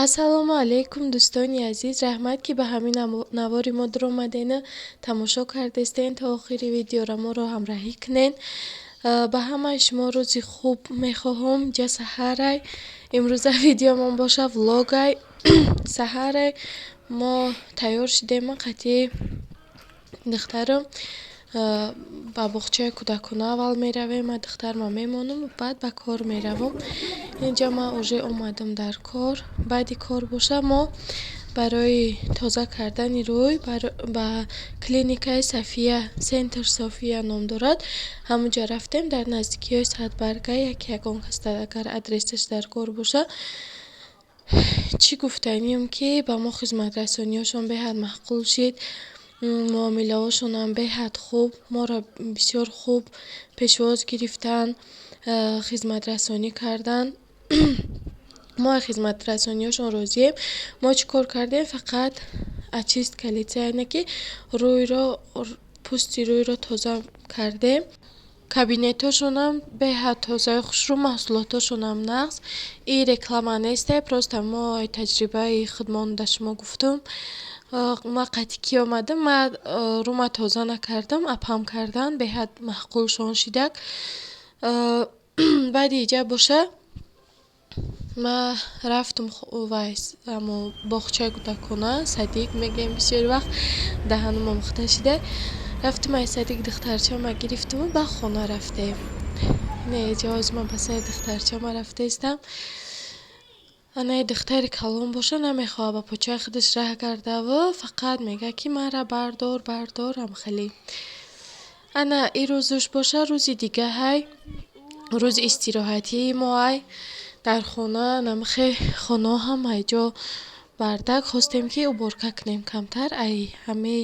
Ассалому алайкум, дӯстони азиз! Раҳмат, ки ба ҳамин навори мо дуромадену тамошо кардестен. То охири видеора моро ҳамроҳӣ кунен. Ба ҳамаи шумо рӯзи хуб мехоҳам. Ҷа саҳарай. Имрӯза видеомон боша влогай. Саҳарай, мо тайёр шудем, қатъи духтарам ба боғчаи кӯдакона аввал меравем. Ман духтарма мемонам, баъд ба кор меравам. Инҷа ман уже омадам дар кор. Баъди кор боша, мо барои тоза кардани рӯй ба клиникаи Сафия, Центр София ном дорад, ҳамунҷа рафтем, дар наздикиҳои Садбарга. Як ягон кас агар адресаш дар кор боша. Чӣ гуфтанием, ки ба мо хизматрасониҳошон беҳад маъқул шид, муомилаҳошонам беҳад хуб, моро бисёр хуб пешвоз гирифтанд, хизматрасонӣ карданд. Мо аз хизматрасониҳошон розием. Мо чӣ кор кардем? Фақат очистка лица, яъне ки рӯйро, пӯсти рӯйро тоза кардем. Кабинетҳошонам беҳад тозаи хушрӯ, маҳсулотҳошонам нағз. И реклама несте, просто мо таҷрибаи худмон да шумо гуфтум. Ма қатъи кӣ омадам, ма рӯма тоза накардам, апам кардан, беҳад маъқулшон шидак. Баъди иҷа боша, ма рафтум вай амо боғчаи кӯдакона, садик мегӯем, бисёри вақт даҳанам омӯхта шида. Рафтум, ай садик духтарчама гирифтуму ба хона рафтем. Не, ҷози ман ба сари духтарчама рафтаистам. Анаи духтари калон боша, намехоҳад ба почаи худаш раҳ гардаву фақат мегӯяд, ки мара бардор, бардор, амхелӣ. Ана ирӯзуш боша, рӯзи дигаҳай, рӯзи истироҳатии моай. Дар хона намхе хонаҳо ҳамаи ҷо бардак, хостем, ки уборка кунем камтар. Ай ҳамаи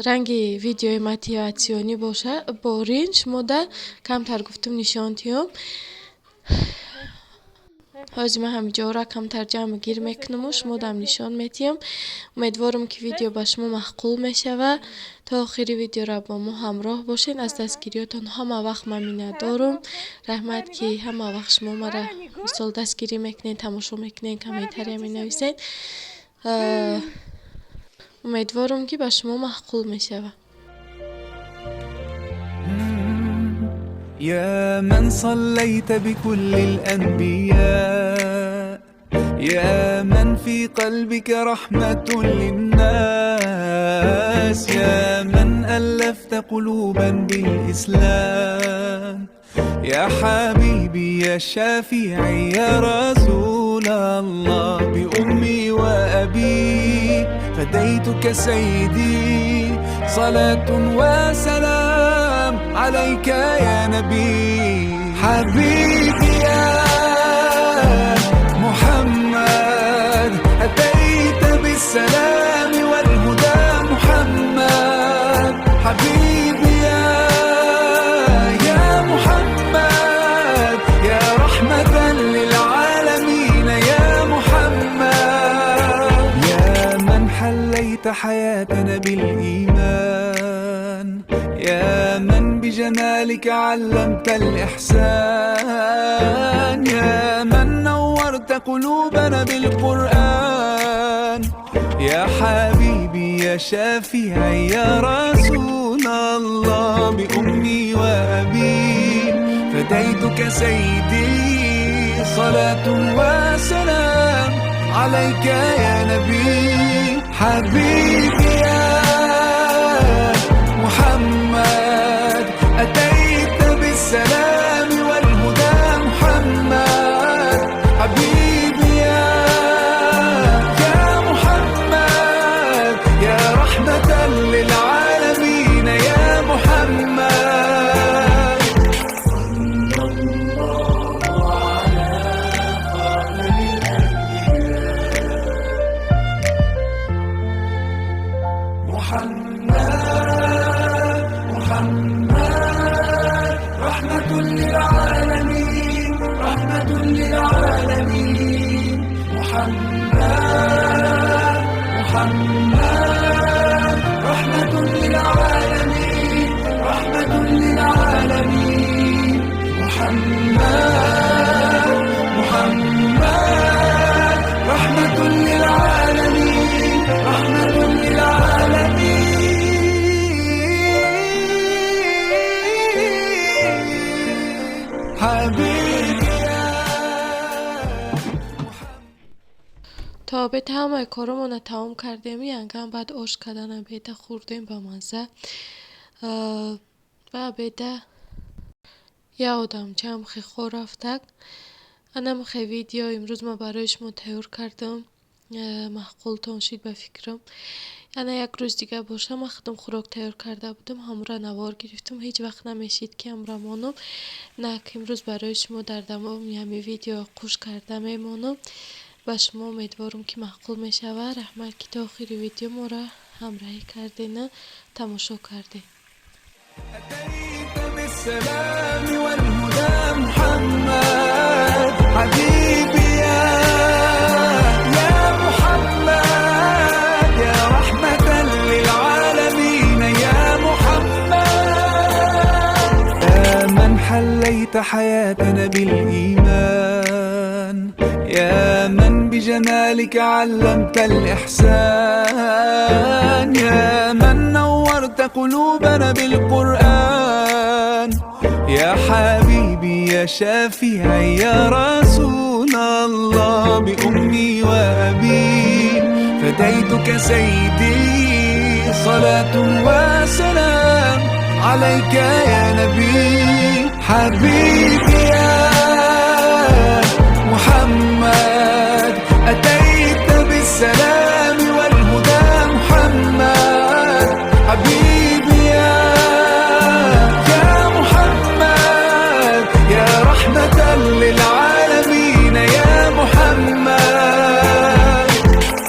ранги видеои мотиватсионӣ боша, борин шумода камтар гуфтум нишон диҳам. Ҳозир ман ҳамиҷоро камтар ҷамъу гир мекунаму шумодам нишон медиҳам. Умедворам, ки видео ба шумо маъқул мешавад. То охири видеоро бо мо ҳамроҳ бошед. Аз дастгириётон ҳама вақт ман миннатдорум. Раҳмат, ки ҳама вақт шумо мара мисол дастгирӣ мекунед, тамошо мекунед, комментария менависед. Умедворам, ки ба шумо маъқул мешавад. يا من صليت بكل الأنبياء، يا من في قلبك رحمة للناس، يا من ألفت قلوبا بالإسلام، يا حبيبي، يا شافعي، يا رسول الله، بأمي وأبي فديتك سيدي، صلاة وسلام عليك يا نبي. حبيبي يا محمد، أتيت بالسلام والهدى محمد، حبيبي يا محمد، يا رحمة للعالمين يا محمد، يا من حليت حياتنا بالإيمان، يا من بجمالك علمت الإحسان، يا من نورت قلوبنا بالقرآن، يا حبيبي، يا شافعي، يا رسول الله، بأمي وأبي فديتك سيدي، صلاة وسلام عليك يا نبي. حبيبي يا محمد، أتيت بالسلام والهدى محمد، حبيبي يا محمد، يا رحمة للعالمين يا محمد. صلى الله على خاتم الأنبياء محمد، محمد، رحمة للعالمين، رحمة للعالمين، محمد، محمد، رحمة للعالمين، رحمة للعالمين، محمد، محمد، رحمة. То обед ҳамаи коромона тамом кардем, янгам баъд ош кардан обеда хӯрдем ба мазза. Ва обеда як одамчаам хехо рафтак. Анамихе видео имрӯз ман барои шумо тайёр кардам. Маъқултон шид ба фикрам. Ана як рӯз дига боша, ман худам хӯрок тайёр карда будам, ҳамура навор гирифтам. Ҳеҷ вақт намешид, ки ҳамура монам. Нак имрӯз барои шумо дар давоми ҳамин видео қуш карда мемонам. Ба шумо умедворам, ки маъқул мешавад. Раҳмат, ки то охири видео моро ҳамроҳӣ кардена, тамошо кардед. أتيت بالسلام والهدى محمد حبيبي يا محمد، يا رحمة للعالمين يا محمد، يا من حليت حياتنا بالإيمان، يا من بجمالك علمت الإحسان، يا من نورت قلوبنا بالقرآن، يا حبيبي يا شافعي يا رسول الله، بأمي وأبي فديتك سيدي، صلاة وسلام عليك يا نبي، حبيبي يا محمد، أتيت بالسلام والهدى محمد، حبيبي يا محمد، يا رحمة للعالمين يا محمد.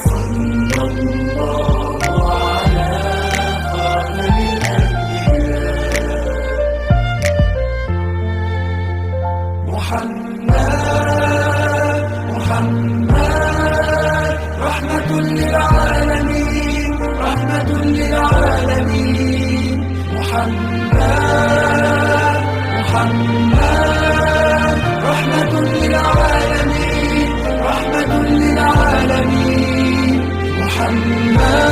صلى الله على خاتم الأنبياء محمد، محمد، رحمة للعالمين، رحمة للعالمين، محمد، محمد، رحمة للعالمين، رحمة للعالمين، محمد.